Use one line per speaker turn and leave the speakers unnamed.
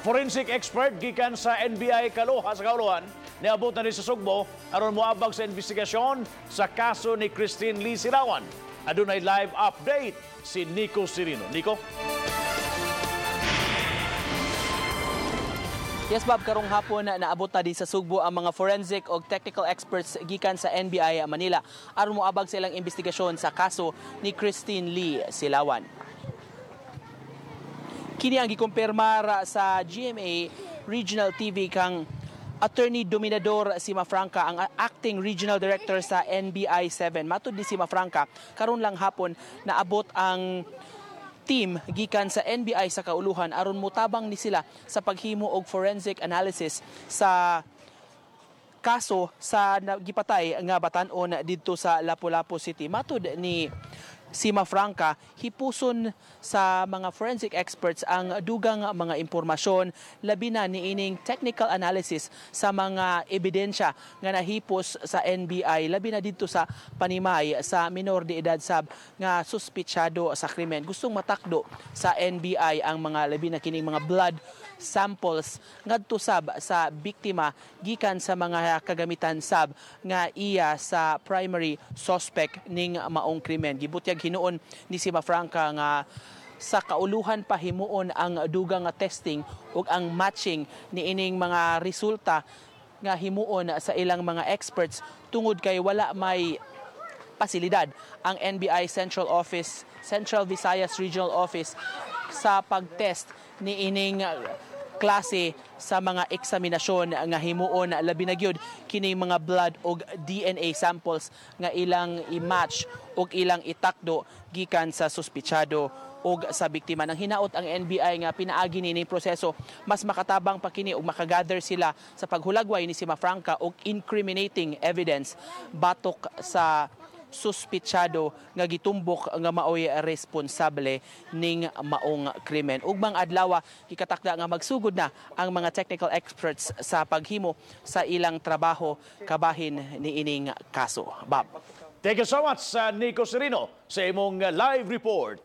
Forensic expert gikan sa NBI Kaloha sa Kauluhan niabot na ni sa Sugbo aron moabag sa investigasyon sa kaso ni Christine Lee Silawan. Adunay live update si Nico Sirino. Nico?
Yes, Bob, karong hapon na naabot na din sa Sugbo ang mga forensic o technical experts gikan sa NBI Manila aron moabag sa ilang investigasyon sa kaso ni Christine Lee Silawan. Kini ang gikumpirmar sa GMA Regional TV kang Attorney Dominador Cimafranca, ang acting regional director sa NBI 7. Matud ni Cimafranca, karon lang hapon naabot ang team gikan sa NBI sa Kauluhan aron motabang ni sila sa paghimo og forensic analysis sa kaso sa gipatay nga batan-on didto sa Lapu-Lapu City. Matud ni Cimafranca, hipuson sa mga forensic experts ang dugang mga impormasyon, labi na niining technical analysis sa mga ebidensya nga nahipos sa NBI, labi na didto sa panimay sa minor de edad sab nga suspitsado sa krimen. Gustong matakdo sa NBI ang mga labi na kining mga blood samples ngadto sab sa biktima gikan sa mga kagamitan sab nga iya sa primary suspect ning maong krimen. Gibutyag hinuon ni Cimafranca nga sa kauluhan pa himuon ang dugang nga testing ug ang matching niining mga resulta nga himuon sa ilang mga experts tungod kay wala may pasilidad ang NBI Central Office, Central Visayas Regional Office sa pagtest niining klase sa mga eksaminasyon nga himuon, labi na gyud kini mga blood og DNA samples nga ilang i-match og ilang itakdo gikan sa suspitsado og sa biktima. Nang hinaot ang NBI nga pinaagi ni proseso mas makatabang pa kini og makagather sila sa paghulagway ni Cimafranca og incriminating evidence batok sa suspitsado nga gitumbok nga maoy responsable ning maong krimen. Ugmang adlaw gikatakda nga magsugod na ang mga technical experts sa paghimo sa ilang trabaho kabahin niining kaso. Bob.
Thank you so much, Nico Sirino, sa imong live report.